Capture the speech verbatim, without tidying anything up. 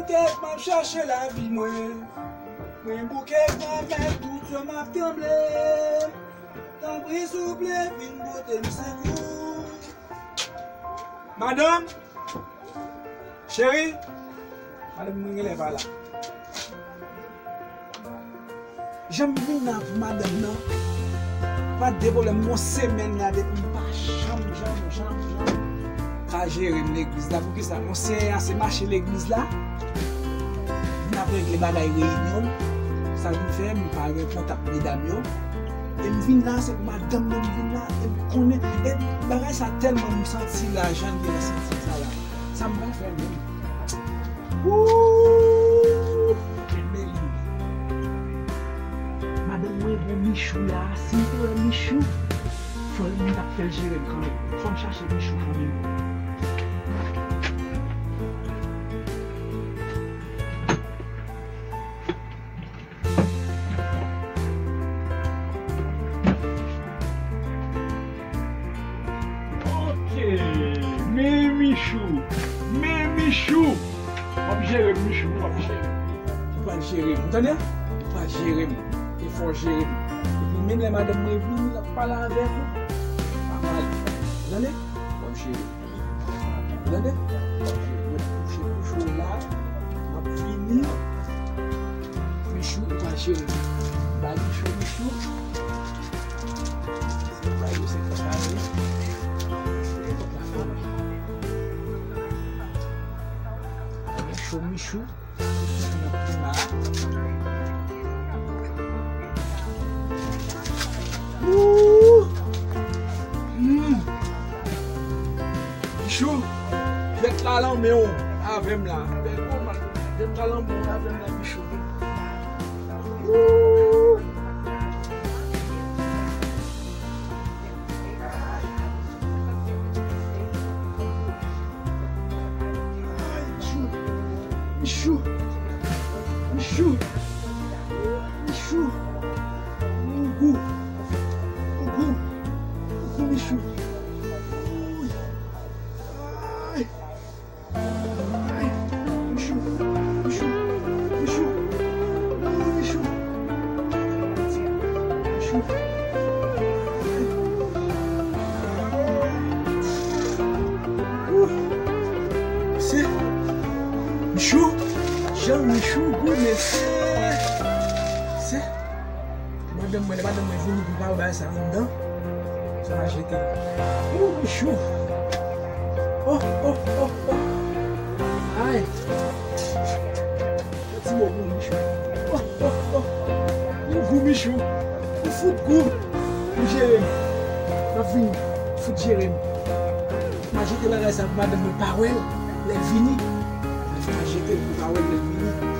Kèk m ap chache lavi mwen. Mwen bouke granmèt tout zòn m ap tranble. Tanpri souple vin pote m sekou. Madanm, cheri, madanm mwen genlè pa la. Jan m vin la pou madanm nan, pa de pwoblèm, yon semèn la depi m pa janm, janm, janm, janm ka jere m legliz la. Poukisa? Yon seyè a se mache legliz la, vin ap regle bagay reyinyon, sa vin fè m pa gen kontak medam yo. E m vin la, se pou madanm nan m vin la, e m konnen, e bagay sa tèlman m santi lajan l gentan santi sa la. Sa m pral fè menm? Ooh! Men li. Madanm mwen bon Michou la, si m te wè Michou, fò l, m t ap fè l jere m kanmenm. Fò m chache Michou kanmenm. Ok, men Michou, men Michou. W ap jere m, Michou, w ap jere m. Ou pral jere m, ou tande? Ou pral jere m. E fò w jere m. Epi menm lè madanm mwen vini, l ap pale avèk ou, pa pale. Ou tande? W ap jere m. Tande? Mwen kouche kouche w la, m ap vini. Michou, ou pa jere m. Ba Michou, Michou. Se pa yo, se konsa yo ye. Michou, Michou. Ooh! Hmm. Michou, jwèt la lan men w avè m la. Jwèt la lan men w avè m la, Michou. Ooh! Ay, Michou. Michou. Michou. Michou. Ougou. Ougou. Ougou, Michou. Ay. Ay, Michou, Michou, Michou, Michou, Michou. Ooh. Se Michou, jan Michou gou, mesye. Se Madanm mwen, lè madanm mwen vini pou l pa wè bagay sa anndan, sa va jete l. Ooh, Michou. Oh, oh, oh, oh. Ay. Yon ti mo pou ou, Michou. Oh, oh, oh. Ou gou, Michou. Ou fout gou. Ou jere m. M ap vini. Fout jere m. M a jete bagay sa pou madanm mwen pa wè l lè l vini. M a jete l pou l pa wè l lè l vini.